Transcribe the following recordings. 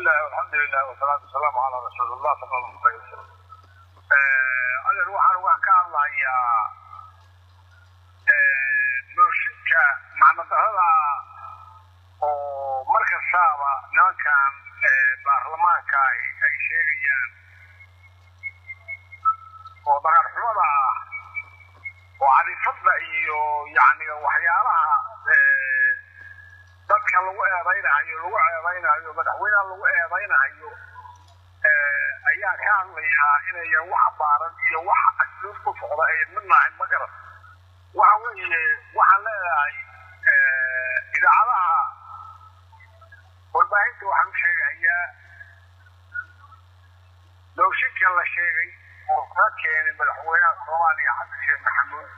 Bismillahi alxamdulilah wasalaatu wasalaamu calaa rasuulillah sala allahu alayhi wasalam. Adeer, waxaan wax ka hadlayaa mooshinka macnadarada oo mar kastaaba nimankan baarlamaanka ahi ay sheegayaan oo dhaqan xumada ah oo cadifadda iyo yacni waxyaalaha dadka lagu eedaynahayo, lagu ceebaynahayo, madaxweynaha lagu eedaynahayo ayaa ka hadlayaa inayan wax abaaran iyo wax asluub ku socda ay midna ahayn. Ma garan, waxa weeye waxaan leeyahay idaacadaha warbaahinta waxaan u sheegayaa mooshinka la sheegay oo ka keenay madaxweynaha Soomaaliya Xasan Sheekh Maxamuud,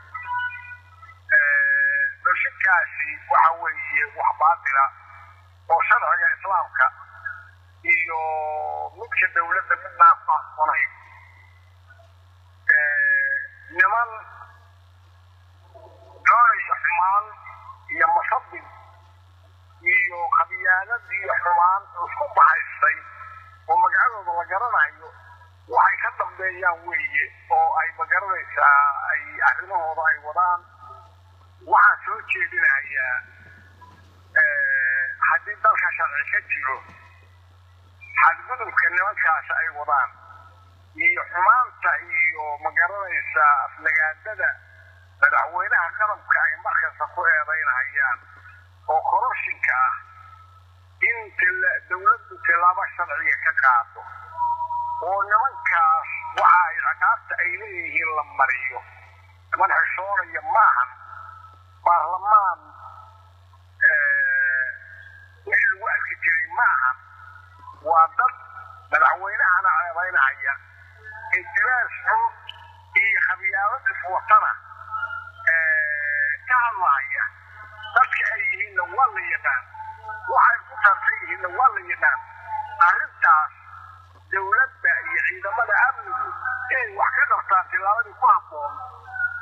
mooshinkaasi waxa weeye wax baatila oo sharciga Islaamka iyo midka dowladda midnaa ku habboonayn. Niman doonaya xumaan iyo masabid iyo qabyaalad iyo xumaan isku bahaystay oo magacadooda la garanayo waxay ka dambeeyaan weeye oo ay magaranaysaa ay arrimahooda ay wadaan. Waxaan soo jeedinayaa haddii dalka sharci ka jiro, xadgudubka nimankaas ay wadaan iyo xumaanta iyo magaranaysaa aflagaadada madaxweynaha qaranka ay markasta ku eedaynahayaan oo koroshinka ah in dowladdu tilaabo sharciga ka qaado oo nimankaas waxa ay ciqaabta ay leeyihiin la mariyo. Niman xishoonaya maahan, baarlamaan wixii lagu arki jiray maahan. Waa dad madaxweynahana ceebaynahaya, intiraas xun iyo khabyaalad iswatana ka hadlahaya. Dadka ay yihiinna waa la yaqaan, waxay ku saabsan yihiinna waa la yaqaan. Arrintaas dowladda iyo ciidamada amnigu inay wax ka qabtaan tilaabadii ku habboon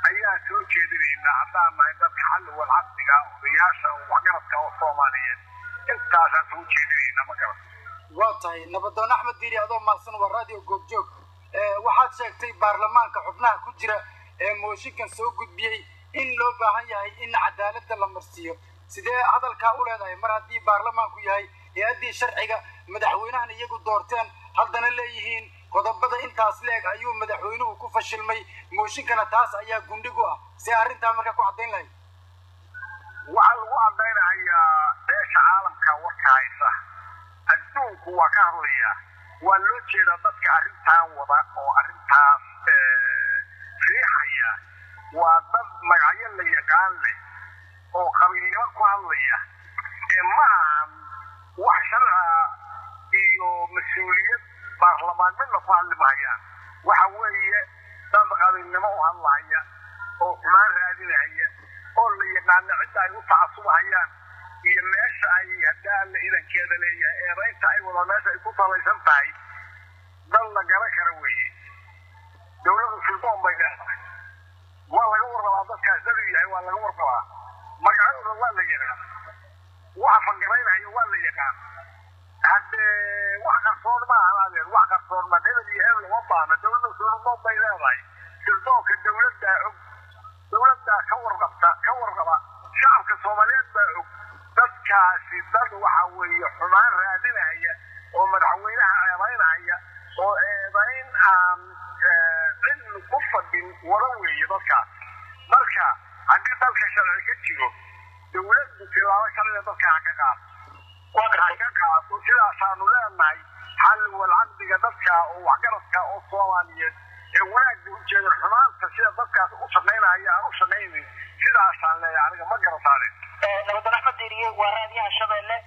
ayaa soo jeedinaynaa haddaan nahay dadka xalli wal caqdiga, odayaasha oo waxgaradka oo Soomaaliyeed. Intaasaan soo jeedinaynaa, ma garan. Waa tahay, Nabadoon Axmed Diiri, adoo mahadsan. Waa Radio Goobjoog. Waxaad sheegtay baarlamaanka xubnaha ku jira ee mooshinkan soo gudbiyey in loo baahan yahay in cadaaladda la marsiiyo. Sidee hadalkaa u leedahay mar haddii baarlamaanku yahay hay-addii sharciga, madaxweynahan iyagu doorteen, haddana leeyihiin qodobada intaas leeg ayuu madaxweynuhu ku fashilmay, mooshinkana taas ayaa gundhig u ah? See arrintaa markaa ku caddayn lahayd? Waxaa lagu caddaynayaa beesha caalamka warka haysa, adduunku waa ka hadlayaa, waa loo jeedaa dadka arrintan wada oo arrintaas riixaya. Waa dad magacyo la yaqaan leh oo qabiilnimo ku hadlaya ee ma ahan wax sharca iyo mas-uuliyad baarlamaan midna ku hadli mahayaan. Waxa weeye dad qabiilnimo u hadlahaya oo xumaan raadinahaya oo la yaqaano cidda ay u tacasubahayaan iyo meesha ay haddaa Alla idankeeda leeyahay eedaynta ay wadaan meesha ay ku salaysan tahay. Dad la garan kara weeye. Dowladdu suldoon bay leedahay, waa laga warqabaa dadkaas dadu yahay, waa laga warqabaa, magacadooda waa la yaqaan, waxa fangaraynaya waa la yaqaan. Haddee wax qarsoon ma aha, adeer, wax qarsoon ma hebel iyo hebel uma baahna. Dowladda suldoon bay leedahay, sirdoonka dowladdaa og, dowladdaa ka warqabta, ka warqaba, shacabka Soomaaliyeed baa og. Dadkaasi dad waxa weeye xumaan raadinaya oo madaxweynaha eedaynaya oo eedayn aan cilmi ku fadhin wada weeye dadkaas. Marka haddii dalka sharci ka jiro, dowladdu tilaabo sharciga dadka ha ka qaado, ha ka qaado. Sidaasaanu leenahay xalli wal caqdiga dadka oo waxgaradka oo Soomaaliyeed ee wanaagga u jeedan xumaanta sida dadkaas u shaqaynaya aan u shaqaynin. Sidaasaan leeyahay aniga, ma garataane. Nabadoon Axmed Diiriye, waa Raadiyaha Shabeelle.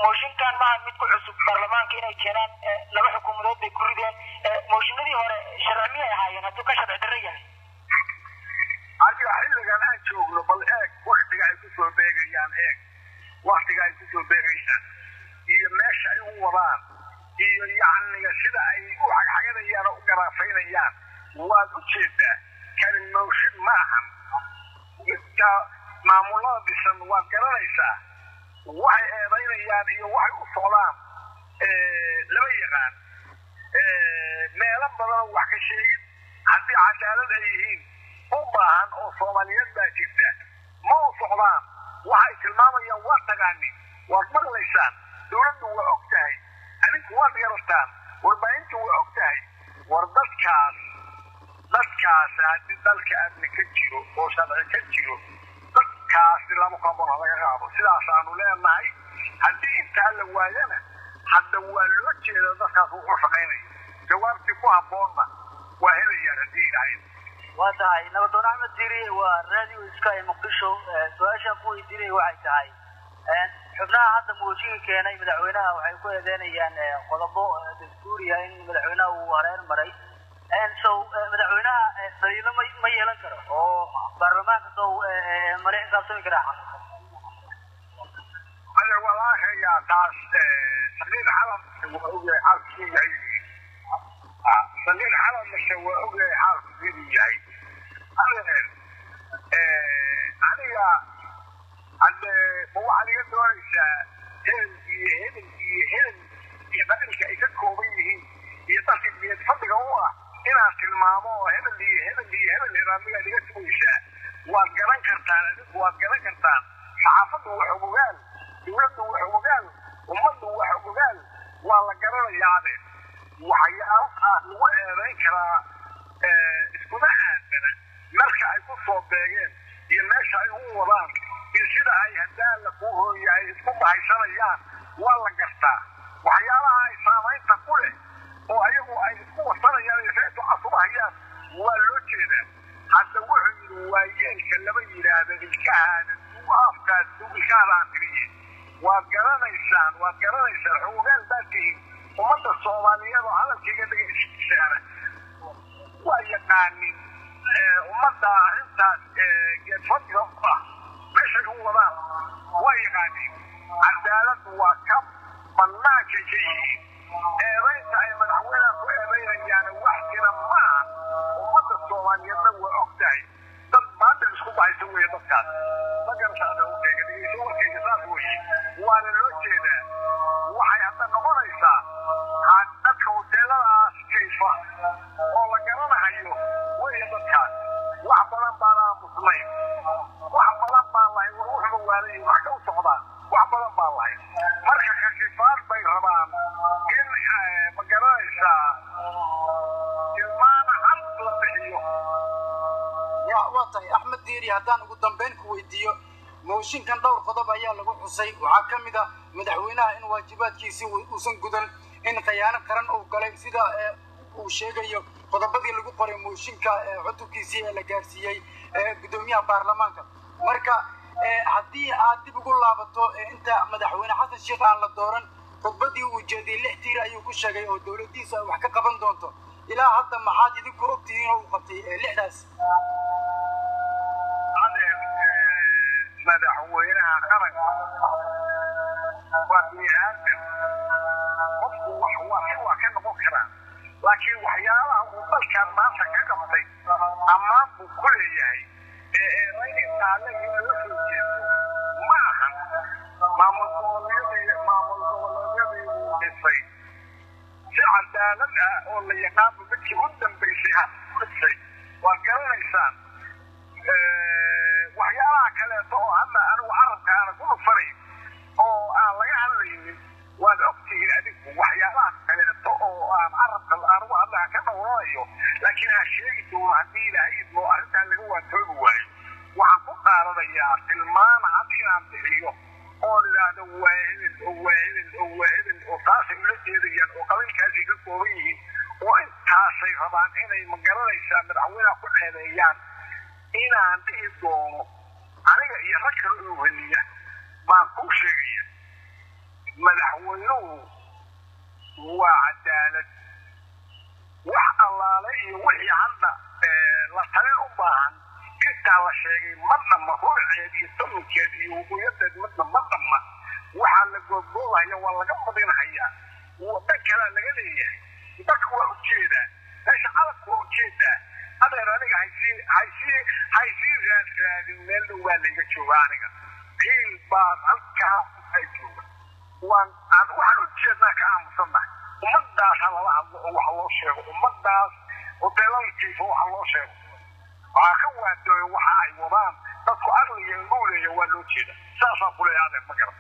Mooshinkan maaha mid ku cusub baarlamaanka inay keenaan, laba xukuumadood bay ku rideen. Mooshinadii hore sharci miyay ahaayeen hadduu ka sharci darro yahay? Adiga xilligan aan joogno bal eeg, waktiga ay kusoo beegayaan eeg, waktiga ay kusoo beegayaan iyo meesha ay u wadaan iyo yacniga sida ay u xagxaganayaan oo u garaafaynayaan waad u jeedaa. Kani mooshin ma ahan. Midka maamulada dhisan waad garanaysaa waxay eedaynayaan iyo waxay u socdaan. Niman badan oo wax ka sheegin haddii cadaalad ay yihiin u baahan oo Soomaaliyeed baa jirta. Ma u socdaan waxa ay tilmaamayaan. Waa tagaanin, waad maqlaysaan, dowladdu waa og tahay, adinku waad garataan, warbaahintu waa og tahay. War dadkaas haddii dalka amni ka jiro oo sharci ka jiro, dadkaasi lama koobon ha laga qaado. Sidaasaanu leenahay. Haddii intaa la waayana, hadda waa loo jeeda dadkaas wuxuu shaqaynaya, jawaabtii ku habboonna waa helayaan haddii Ilaahay. Waa tahay. Nabadoon Axmed Diiriye, waa Radio Sky Muqdisho. Su-aashaan ku weydiinaya waxay tahay, xubnaha hadda mooshinka keenay madaxweynaha waxay ku eedeynayaan qodobo dastuuriya in madaxweynaha uu hareer maray. So madaxweynaha daliilo ma yeelan karo oo baarlamaanka sow mala xisaabtami karaa? Adeer, walaashayaa, taas Saqiir Xalab waa ogyahay xaalku siduu yahay. Saqiir Xalab mase waa ogyahay xaalku siduu yahay. Adeer, aniga hadde ma waxaad iga doonaysaa hebel iyo hebel iyo hebel iyo qabiilka ay ka kooban yihiin iyo dadka geed fadhiga u ah inaan tilmaamo oo hebel iyo hebel iyo hebel iraamigaad iga sugaysaa? Waad garan kartaan adinku, waad garan kartaan. Saxaafaddu waa xogogaal, dowladdu waa xogogaal, ummaddu waa xogogaal, waa la garanayaa. Adeer, waxyaalaha lagu eedayn karaa iskuma aadana marka ay ku soo beegeen iyo meesha ay u wadaan iyo sida ay haddaan la kuu hooyahay isku bahaysanayaan waa la gartaa. Waxyaalaha ay saamaynta ku leh oo ayagu ay isku wasanayaan iyo reetu casubahayaan waa loo jeedaa. Hadda wuxuu yidhi waayeelka lama yidhaahdo ilkahaada afkaas ilkahaada aan tiriye. Waad garanaysaan, waad garanaysaan, xogogaal baad tihiin. Ummadda Soomaaliyeed oo hadalkayga dhegeysaana waa yaqaanin ummadda arrintaas geedfadhiga u ah meeshay u wadaan waa yaqaanin. Cadaaladdu waa ka bannaankay ka yihiin. Eedaynta ay madaxweynaha ku eedaynayaan wax jira maaha. Ummadda Soomaaliyeedna waa og tahay dad baadil isku bahaysa weeye dadkaas. Ma garataada? Warkayga dhegeyso, warkayga saas weeye, waana loo jeedaa. Waxay hadda noqonaysaa dadka hoteeladaas jiifa oo la garanahayo weeye dadkaas. Wax badan baan aamusnayn, wax badan baan lahayn. War wuxuba waalayi wax ka u socdaa, wax badan baan lahayn. Marka kashifaad bay rabaan in, ma garanaysaa, tilmaana cad la bixiyo. Waa tahay, Axmed Diiri. Haddaan ugu dambayn ku weydiiyo, mooshinkan dhowr qodob ayaa lagu xusay. Waxaa ka mid ah madaxweynaha in waajibaadkiisii uusan gudan, in khiyaano qaran uu galay, sida uu sheegayo qodobadii lagu qoray mooshinka cutubkiisii ee la gaarsiiyey guddoomiyaha baarlamaanka. Marka haddii aad dib ugu laabato inta madaxweyne Xasan Sheikh aan la dooran, khudbadii uu jeediyey 6 tiir ayuu ku sheegay oo dowladdiisu ay wax ka qaban doonto. Ilaa hadda maxaad idinku ogtihiin oo uu qabtay lixdaas? Adeer, madaxweynaha qaranka waa bini aadam. Qofku wax waa ka noqon karaa, laakiin waxyaalaha uu dalkan maanta ka qabtay ammaan buu ku leeyahay. Ee eedayn intaa in loo soo jeesto ma ahan. Maamul goboleedyadii uu dhisay si cadaalad ah oo la yaqaano, midkii u dambaysay ha u dhisay, waad garanaysaan. Waxyaalaha kaleeto oo hadda anigu carabka aana ku dhufanayn oo aan laga hadlaynin waad ogtihiin adinku. Waxyaalaha kaleeto oo aan carabka anigu hadda ka dhowranayo, laakiin aan sheegi doono haddii Ilaahay idmo arrintaa laga waantoobi waayo, waxaan ku qaadanayaa tilmaan cad inaan bixiyo oon idhaahdo waa hebel oo waa hebel oo waa hebel oo taasay ula jeedayaan oo qabiilkaasay ka kooban yihiin oo intaasay rabaan inay, ma garanaysaa, madaxweynaha ku ceebeeyaan, inaan dhihi doono aniga iyo rag kale oo heliya baan kuu sheegaya. Madaxweynuhu waa cadaalad. Wax allaale iyo wixii hadda la talin u baahan intaa la sheegay ma dhamma. Ruuceed iyo tominkeed iyo wuquyadeed midna ma dhamma. Waxaa la goobgoobahaya waa laga badinhayaa, waddan kalaa laga leeyahay. Dadku waa ujeedaa, meesha calanku waa ujeedaa. Adeer, aniga haysii raad raadin. Meel dhow baa layga jooga. Aniga qiil baan halkaa ay jooga, waan waxaan ujeednaa ka aamusannahay. Ummadaas ha lala hadlo oo waxa loo sheego, ummadaas hoteelada jiifo waxa loo sheego, waxaa ka waadooyo waxa ay wadaan. Dadku aqliga indhuuleeya waa loo jeeda. Saasaan kuleeya adeer, ma garan.